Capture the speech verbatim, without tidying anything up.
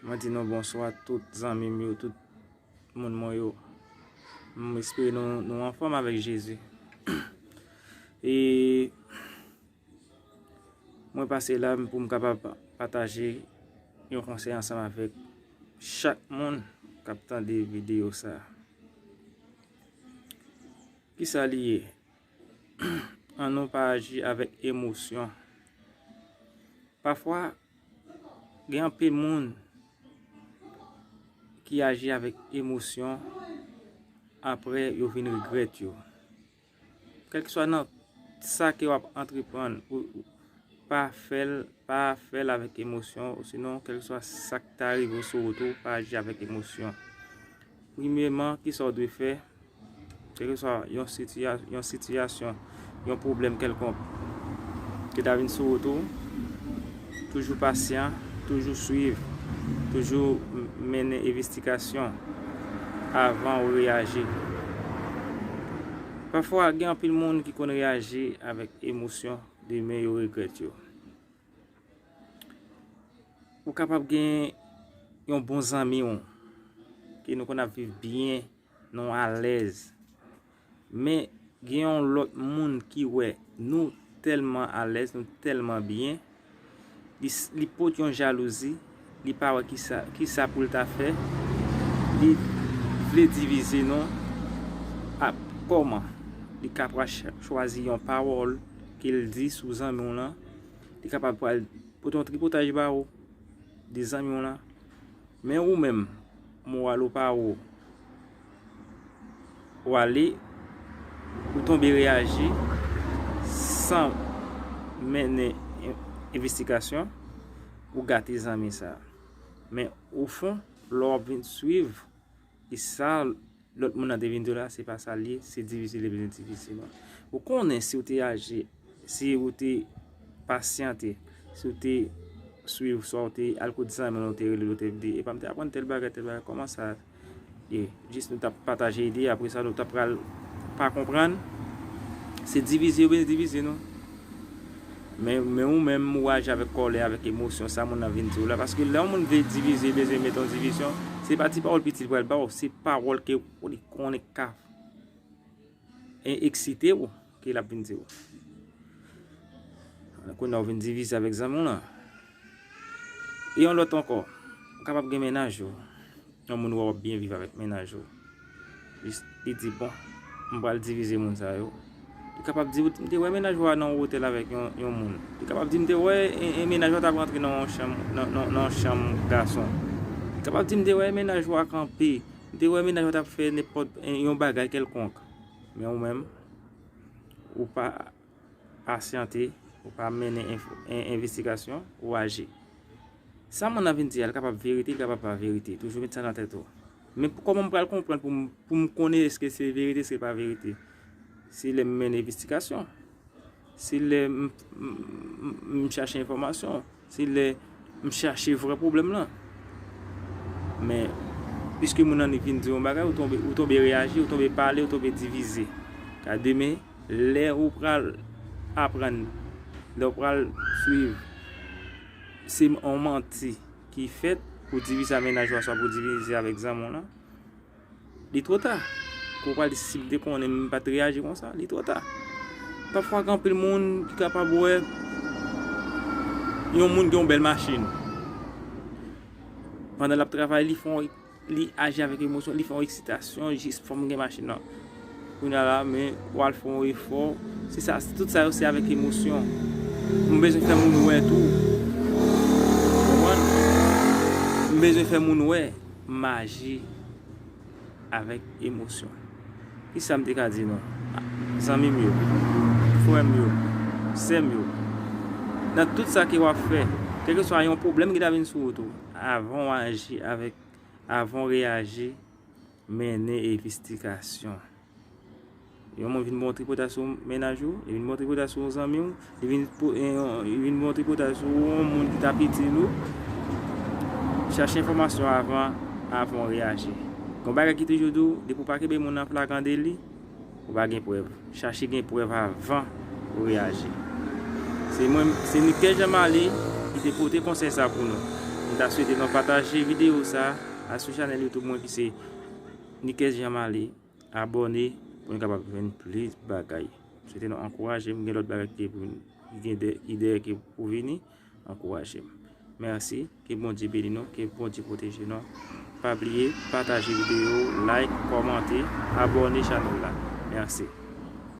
Mwen di nou bonswa tout zanmi m yo, tout moun mwen yo. M espere nou, nou anfòm avèk Jezi. E mwen pase la pou m kapab pataje yon konsèy ansanm avèk chak moun k ap tande videyo sa. Kisa li ye? Ann nou pa aji avèk emosyon. Pafwa, gen anpil moun ki aji avèk emosyon, apre yo vin regrèt yo. Kèlkeswa nan sa ke w ap antreprann, ou, ou pa fè l, pa fè l avèk emosyon, osinon, kèlkeswa sa k ta rive w sou wout ou, pa aji avèk emosyon. Premyèman, kisa w dwe fè? Kèlkeswa yon sitiya-, yon sitiyasyon, yon pwoblèm kèlkonk ki ta vin sou wout ou, toujou pasyan, toujou swiv, toujou m-, mennen envestigasyon avan w reyaji. Pafwa, gen anpil moun ki konn reyaji avèk emosyon, demen yo regrèt yo. Ou kapab gen yon bon zanmi w, ke nou konn ap viv byen, nou alèz. Men gen yon lòt moun ki wè nou tèlman alèz, nou tèlman byen, li, s- li pot yon jalouzi, li pa wè kisa, kisa pou l ta fè, li vle divize nou. A, kòman? Li kapab ch- chwazi yon pawòl ke l di sou zanmi w lan, li kapab pral pote yon tripotaj ba ou, de zanmi w lan. Men ou menm, moral ou pa wo, ou ale, ou tonbe reyaji san mennen en- envestigasyon, ou gate zanmi sa. Men ofon, lè w ap vin swiv, e sa lòt moun nan te vin di w la, se pa sa l ye, se divize li bezwen divize nou. Ou konnen si w te aji, si w te pasyante, si w te swiv, swa w te al kot zanmi w, ou te rele l, ou te di, epa m te aprann tèl bagay, tèl bagay, kòman sa ye? Jis nou t ap pataje ide, apre sa nou t ap pral pa konprann, se divize yo bezwen divize nou. Men, men ou menm, ou aji avèk kòlè, avèk emosyon, sa moun nan vin di w la. Paske lè yon moun vle divize, bezwen mete yon divizyon, se pa ti pawòl piti li pral ba w, se pawòl ke ou li konnen ka e- eksite w, ke l ap vin di w. Kounye a ou vin divize avèk zanmi w lan. E yon lòt ankò, ou kapab gen mennaj ou, yon moun wè w ap byen viv avèk mennaj ou. Li, li di, bon, m pral divize moun sa yo. Li kapab di, m te wè mennaj ou a nan yon otèl avèk yon, yon moun. Li kapab di, m te wè e, e mennaj ou a t ap rantre nan yon chanm, nan, nan, nan yon chanm gason. Li kapab di, m te wè mennaj ou a kanpe. M te wè mennaj ou a t ap fè nenpòt, e, yon bagay kèlkonk. Men ou menm, ou pa pasyante, ou pa mennen enf- en- envestigasyon, ou aji. Sa moun nan vin di a, li kapab verite, li kapab pa verite. Toujou met sa nan tèt ou. Men pou- kòman m pral konprann pou m, pou m konnen èske se verite, èske pa verite? Se lè m mennen envestigasyon. Se lè m, m, m, m chache enfòmasyon. Se lè m chache vrè pwoblèm lan. Men, piske moun nan li vin di yon bagay, ou tonbe, ou tonbe reyaji, ou tonbe pale, ou tonbe divize. Ka demen, lè ou pral aprann, lè ou pral swiv, se yon manti ki fèt pou divize a mennaj ou a, swa pou divize avèk zanmi w lan, li twò ta. Ke w pral di, si m te konnen, m pa t reyaji konsa, li twò ta. Pafwa, gen anpil moun ki kapab wè yon moun gen yon bèl machin. Pandan l ap travay, li fè yon, li aji avèk emosyon, li fè yon eksitasyon, jis fò m gen machin nan. Kounye a la, men, w al fè yon efò. Se sa, tout sa yo, se avèk emosyon. M bezwen fè moun wè tou. Ou konprann? M bezwen fè moun wè m aji avèk emosyon. Kisa m te ka di nou? Zanmi m yo, frè m yo, sè m yo, nan tout sa ke w ap fè, kèlkeswa yon pwoblèm ki ta vin sou wout ou, avan w aji avèk, avan w reyaji, mennen envestigasyon. Yon moun vin ba w tripotay sou mennaj ou, li vin ba w tripotay sou zanmi w, li vin, pou, eh, li vin ba w tripotay sou yon moun ki t ap itil ou. Chache enfòmasyon avan, avan w reyaji. Gon bagay ki toujou di w, depi w pa kenbe moun nan flagran deli, ou pa gen prèv. Chache gen prèv avan ou reyaji. Se mwen, se Nickel Jean Marie ki te pote konsèy sa pou nou. M ta swete nou pataje videyo sa a sou chanèl YouTube mwen ki se Niquez Jean Marie. Abòne pou nou kapab jwenn plis bagay. M swete nou ankouraje m, gen lòt bagay ki pou, ki gen dè, ki dèyè ki pou vini. Ankouraje m. Mèsi. Ke Bondye beni nou, ke Bondye pwoteje nou. Pa bliye pataje videyo, like, kòmante, abòne chanèl la. Mèsi.